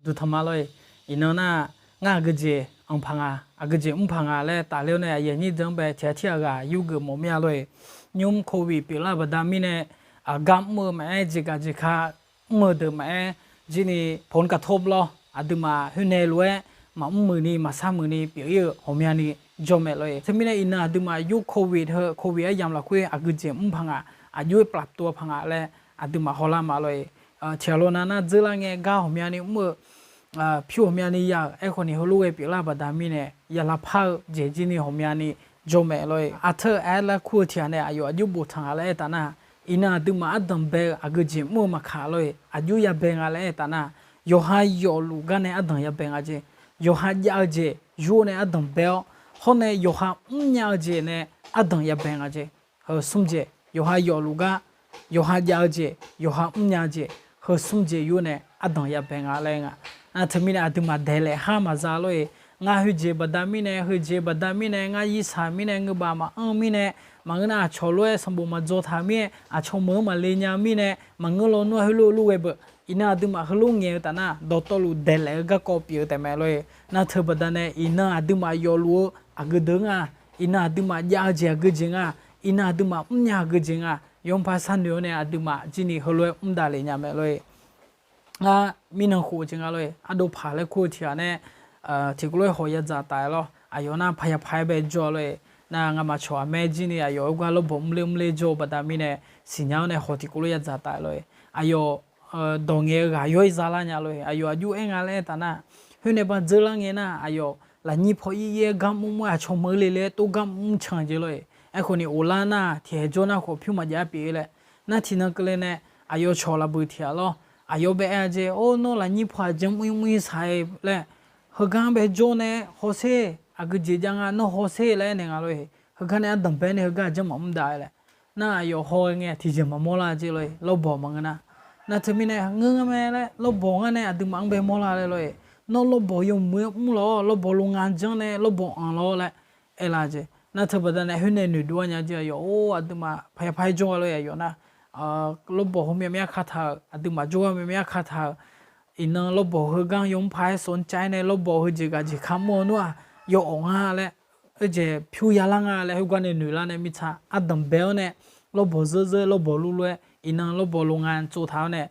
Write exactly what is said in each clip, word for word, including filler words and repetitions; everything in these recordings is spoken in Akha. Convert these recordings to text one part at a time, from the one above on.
duqtanq ma lor-eq. Iqnan nar, ngar aqgeujeq anq paq nga, aqgeujeq mr paq nga laer tafler-awr nae aqyuif aqnyir deuq-anr bae tiq ghaq tir ghaq ghaq yurgeuf mawf mir-a lor-eq. Nymr covid pyeuflar-eu baqda mirnae, gar mr-eu maqaer, jeqgaq jeqka mr-eu deuq maqaer, jirni ผลกระทบ lawr, aqduimaf khoernae lof-aer maqmr muiqni maqsar muiqni pyeuf-ir-eu ghawqmyani jawr mae lor-eq. Teumirnae iqnan aqduimaf yur covid heu covid aryamq lafkhoer aqgeujeq mr paq nga, aqjox-aer ปรับตัว paq nga laer aqduimaf hawlar ma lor-eq. Tiqghaq lawr nav nar dzeurlar ngae gar ghawqmyani mr-eu pyur ghawqmyani ya-euq aerkhawf ni heulof ghae pyeuflar-eu baqda mirnae ya lavpar-eu jeq jirni ghawqmyani jawr mae lor-eq. Arteu aer lar kur-eu tiqghaq nae aqyawf aqjox boftaq nga laer aertaq nar, iqnan aqduimaf ardanq bae-eu aqgeujeq mr-eu maqkaq lor-eq, aqjox yabae nga laer aertaq nar, yawqha yawfluf gar nae ardanq yabae nga jeq, yawqha jav-eu jeq yur-awr nae ardanq bae-awr, hawr nae yawqha mrnya-eu jeq nae ardanq yabae nga jeq. Heu smr jeq yawqha yawfluf gar, yawqha jav-eu jeq, yawqha mrnya-eu jeq, heu smr jeq yur-awr nae ardanq yabae nga laer nga. Nar teumirnae aqduimaf daeqlaef har maqza lor-eq. Ngar heujeq baqda mirnae, heujeq baqda mirnae, ngar irsaq mirnae, ngeurbaf maqanr mirnae, maqngeur nar aqcawq lof-aer sanqbof maqdzaw taq mir-aer, aqcawq meuq-anr maqle nya mirnae, maqngeur lawnmr-aq heulof lof ghae beuq. Iqnan aqduimaf heulof ngaeq-eu taf nar, dawqtawvluf daeqlaef-eu garkawv pyeuf-eu taef mae lor-eq. Nar teu baqda nae iqnan aqduimaf yawfluf-eu aqgeu deuq nga, iqnan aqduimaf jav-eu jeq aqgeujeq nga, iqnan aqduimaf mrnya aqgeujeq nga, yawpaq sharnoeq-awr nae aqduimaf jirni heulof-aer mr davlef nya mae lor-eq. Ngar mirnan khof-eu jeq nga lor-eq, ardov paq laer kur-eu tiqghaq nae tiqkawv lof-aer hawq yadzaq taf-aer lawr, aqyawf nar paq ya paq-aer bae jawr-a lor-eq. Nar ngamaf cawq aqmaer jirni aqyawf-euq gar lawrbawq mrler mrler jawr-eu baqda mirnae, siqnya-awr nae hawq tiqkawv lof yadzaq taf-aer lor-eq. Aqyawf dawq ngae-eu ghaq yawr-ir zalar nya lor-eq. Aqyawf aqjox aer nga laer aertaq nar, khoer nae ba dzeurlar ngae nar, aqyawf lafnyir paw ir ir-aer gar mr mr-aer aqcawq meuq le le-aer tov gar mr can jeq lor-eq. Aerkhawf ni of lar nar tiqhaeq jawr nar khawf pyur maqjav-aer pyeuf-ir laer. Nar tiqnan keuvle nae aqyawf cawq lafbuiq tiqghaq lawr, aqyawf bae aer-a jeq, or, nawr lafnyir paw aqjanr mr ir mr ir saq-aer laer, heugar bae jawr nae hawsher, aqgeujeq jav nga, nawr hawsher laer aernaeq nga lor-eq. Heugar nae ardanq bae nae heugar aqjanr maqmr dav-aer laer. Nar aqyawf haw-eu ngae tiqjeq maqmawr lar jeq lor-eq, lawrbawq maqngeur nar. Nar teumirnae ngeur ngar mae laer, lawrbawq ngar nae aqduimaf-anr bae mawrlar laer lor-eq. Nawr lawrbawq yawmuiq-aer mr lawr, lawrbawq lo nga janr nae lawrbawq anq lawr laer aerlar jeq. Nar teu baqda nae khoer nae noeqdov-aer nya jeq aqyawf, or, aqduimaf paq ya paq-aer jawr-a lor-eq aqyawf nar, lawrbawq heu myav myav kataq-euq, aqduimaf jawrgar myav myav kataq-euq, iqnan lawrbawq heugar yawmr paq-aer sawv-anr cav-aer nae lawrbawq heu jeq ghaq jeq ka mr-eu nmr-aq, yawawq nga laer, oejeq pyur yalar nga laer khoergar nae noeqlar nae mirtsa ardanq bae-awr nae, lawrbawq zeur zeur-aer lawrbawq lur lur-aer iqnan lawrbawq lo nga tsovtaq-awr nae,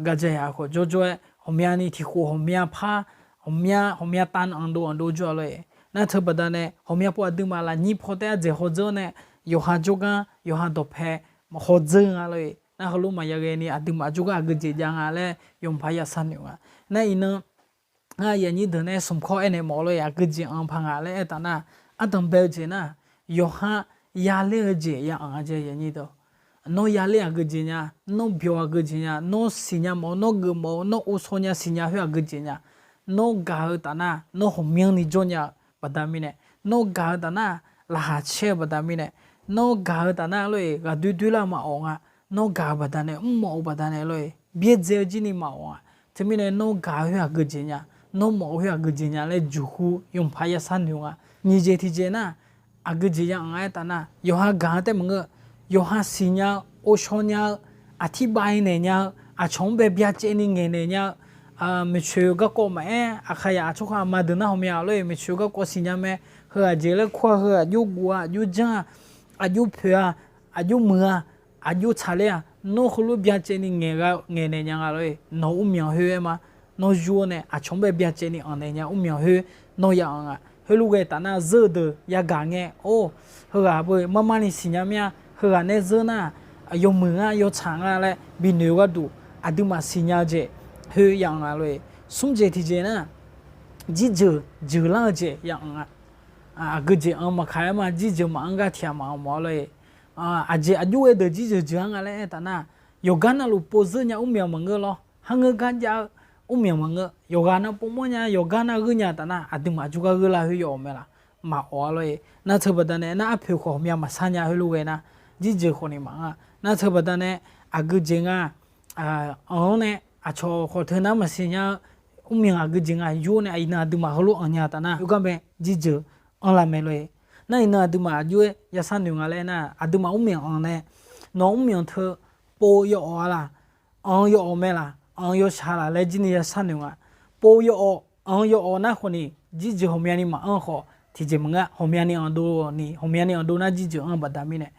gaqjaq yaq khawf jawrjawr-aer ghawqmyani tiqkhof ghawqmya par, ghawqmya ghawqmya tav-anr anqdov anqdov jawr-a lor-eq. Nar teu baqda nae ghawqmya pov aqduimaf lafnyir paw taef ardzaeq hawdzeur nae, yawqha jawrgar yawqha dawqpae hawdzeur nga lor-eq. Nar heulof maqya ghae ni aqduimaf jawrgar aqgeujeq jav nga laer yawpaq ya sharnoeq nga. Nar iqnan ngar aqyuif aqnyir deuq nae smq kawr aernaeq mawf lor-eq, aqgeujeq anq paq nga laer aertaq nar, ardanq bae-eu jeq nar, yawqha yaler-eu jeq ya anq-a jeq aqyuif aqnyir deuq. Nawr yaler aqgeujeq nya, nawr byawq aqgeujeq nya, nawr siqnya mawf-eu, nawr geufmawf-eu, nawr ovshaw nya siqnya khoer aqgeujeq nya. Nawr gaq-eu taf nar nawr ghawqmyanrni jawr nya-eu baqda mirnae, nawr gaq-eu taf nar laqkhaq caer-eu baqda mirnae, nawr gaq-eu taf nar lor-eq ghaqdoer doerlar maqawf nga. Nawr gaq-eu baqda nae mrmawf-eu baqda nae lor-eq byaerdzae-eu jirni maqawf nga. Teumirnae nawr gaq-eu khoer aqgeujeq nya, nawr mawf-eu khoer aqgeujeq nya laer juqhu yawpaq ya sharnoeq nga. Nyiq jeq tiqjeq nar, aqgeujeq ya anq-aer taf nar yawqha gaq-anr taef maqngeur, yawqha siqnya-eu, ovshaw nya-eu, aqtirbav-ir naeq nya-eu, aqcawq-anr bae byacaevni ngaeqnaeq nya-eu, maeqtsoeq garkawv maqaer, aqkaqyaq aqcawq kaq aqma deuq nar ghawqmya lor-eq, maeqtsoeq garkawv siqnya mae. Heu aqjeq laer kur-a, heu aqjox guv-a, aqjox janr-a, aqjox poeq-a, aqjox muiq-a, aqjox tsaqler-a, nawr heulof byacaevni ngaeq gha ngaeqnaeq nya nga lor-eq. Nawq-euq mrmyanq khoer aer ma, nawr yur-awr nae aqcawq-anr bae byacaevni anqnaeq nya mrmyanq khoer nawr ya anq nga. Heulof ghae taf nar zeur-eu deuq yagaq ngae, or, heughaq beu marmarni siqnya mir-a, heughaq nae zeur nar yawmuiq nga yawtsaq nga laer binoeq-eu gharduq aqduimaf siqnya-eu jeq khoer ya anq nga lor-eq. Smr jeq tiqjeq nar, jirjeuq jeuqlar-eu jeq ya anq nga. Aqgeujeq anq maqkaq-aer ma, jirjeuq maqanr gar tiq ghaq maqanq mawf-a lor-eq. Aqjeq aqjox ghae deuq jirjeuq jeuq-anr nga laer aertaf nar, yawqgar navluf povzeur nya mrmyanq maqngeur lawr, kharngeur gar jav-eu mrmyanq maqngeur, yawqghaq nav povmawr nya, yawqgar nav gheur nya taf nar aqduimaf jawrgar gheurlar khoer yawawq mae laf, maqawf-a lor-eq. Nar teu baqda nae nar arpoeq khawf ghawqmya maqsar nya khoerlof ghae nar, jirjeuq khawf ni maqanr-a. Nar teu baqda nae aqgeujeq nga anq-anr nae aqcawq khawf teu nar maqsiq nya-eu mrmyanq aqgeujeq nga yur nae iqnan aqduimaf heulof anq nya taf nar yawgar mae jirjeuq anrlar mae lor-eq. Nar iqnan aqduimaf aqjox-aer ya sharnoeq nga laer nar, aqduimaf mrmyanq anq nae nawq-euq mrmyanq teu pov yawawq-a laq, anq yawawq mae laq, anq yawshaq laq laer jirni ya sharnoeq nga. pov yawawq, anq yawawq nar khawf ni, jirjeuq ghawqmyani maqanr khawf tiqjeq maqngeur, ghawqmyani anqdov ni, ghawqmyani anqdov nar jirjeuq anr-eu baqda mirnae.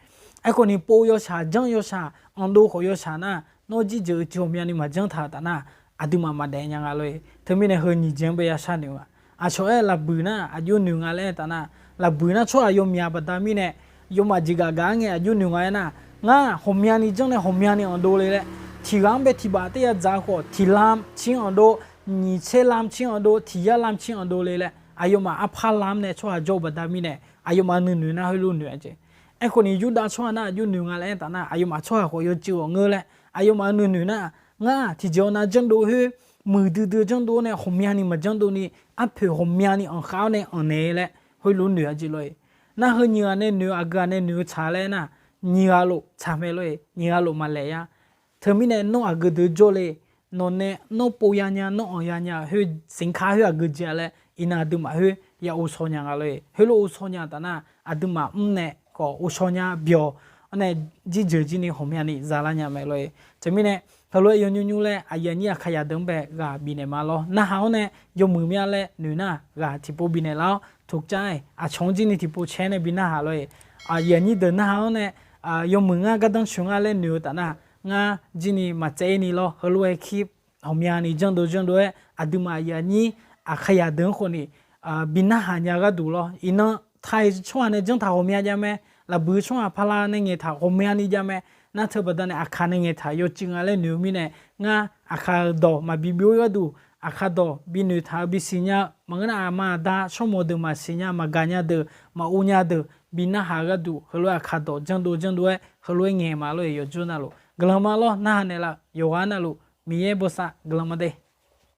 Aerkhawf ni pov yawshaq janr yawshaq, anqdov khawf yawshaq nar, nawr jirjeuq uicuiv ghawqmyani maqjanr taq-eu taf nar, aqduimaf maqdaef nya nga lor-e. Teumirnae heu nyiq jeq-anr bae ya sharnoeq-a. Aqcawq-aer lafbuiq nar aqjox noeq nga laer aer taf nar, lafbuiq nar tsawrhaq yawmyaq baqda mirnae, yawmaf jeqgaf gaq-ar ngae aqjox noeq nga aer nar, ngar ghawqmyani janr nae ghawqmyani anqdov le laer, tiq ghaq-anr bae tiq baf taef ya dzaq-eu khawf, tiq lam ciq anqdov, nyiq tser lam ciq anqdov, tiq yar lam ciq anqdov le laer, aqyawfmaf arpar lam nae tsawrhaq jawr-eu baqda mirnae, aqyawfmaf nuinoeq nar heulof noeq-a jeq. Aerkhawf ni Yurdav tsawrhaq nar aqjox noeq nga laer aer taf nar, aqyawfmaf tsawrhaq khawf yawcuiv ghawq ngeur laer, aqyawfmaf nuinoeq nar, ngar tiqjeq-awr nar janrdov khoer, muiqdui dui-eu janrdov-awr nae ghawqmyani maqjanrdov ni, arpoeq ghawqmyani anqkhav-awr nae anqnaeq laer heulof noeq-a jeq lor-e. Nar heu nyiq ghaq nae noeq-eu, aqgeu ghaq nae noeq-eu tsaq laer nar, nyiq ghaq lof tsaq mae lor-e, nyiq ghaq lof maqlaeq ya. Teumirnae nawr aqgeu deuq jawrle, nawq nae nawr pov ya nya, nawr anq ya nya khoer, siqkar khoer aqgeu jeq-a laer iqnan aqduimaf khoer ya ghovshaw nya nga lor-e. Heulof ghovshaw nya taf nar, aqduimaf mr nae khawf ghovshaw nya byawq-awr nae, jirjeuq jir ni ghawqmyani zalar nya mae lor-e. Teumirnae, heulof-aer yawnymr nymr laer aqyuif aqnyir Aqkaqyaq deuq-anr bae ghaq bifnaeq ma lawr. Narhaq-awr nae yawmuiq mya laer noeq nar, ghaq tiqpov bifnaeq lar-awr, ถูกใจ, aqcawq-anr jir ni tiqpov caer nae bi narhaq lor-e. Aqyuif aqnyir deuq narhaq-awr nae, yawmuiq ngar gardanr coeq nga laer noeq-eu taf nar, ngar jir ni maqtsaev-ir ni lawr. Heulof-aer kir ghawqmyani janrdov janrdov-aer aqduimaf aqyuif aqnyir Aqkaqyaq deuq-anr khawf ni bi narhaq nya gharduq lawr. Iqnan taiq tsawrhaq nae janr taq ghawqmya jav mae, lafbuiq tsawrhaq pala nae ngaeq taq ghawqmyani jav mae. Nar teu baqda nae Aqkaq nae ngaeq taq yawcuiv nga laer noeq-eu mirnae, ngar Aqkaq-euq dawq maqbi byov-ir gharduq, Aqkaq dawq bi noeq taq-eu bisiq nya-eu maqngeur nar, aqma aqda tsawrmawq deuq maqsiq nya, maqgaq nya deuq, maqov nya deuq bi narhaq gharduq, heulof-aer Aqkaq dawq janrdov janrdov-aer heulof-aer ngaeq ma lor-e. Yawqjawr navluf guiqlanq ma lawr. Narhaq naeqlaf yawqghaq navluf Miqyaer bosav guiqlanq ma de.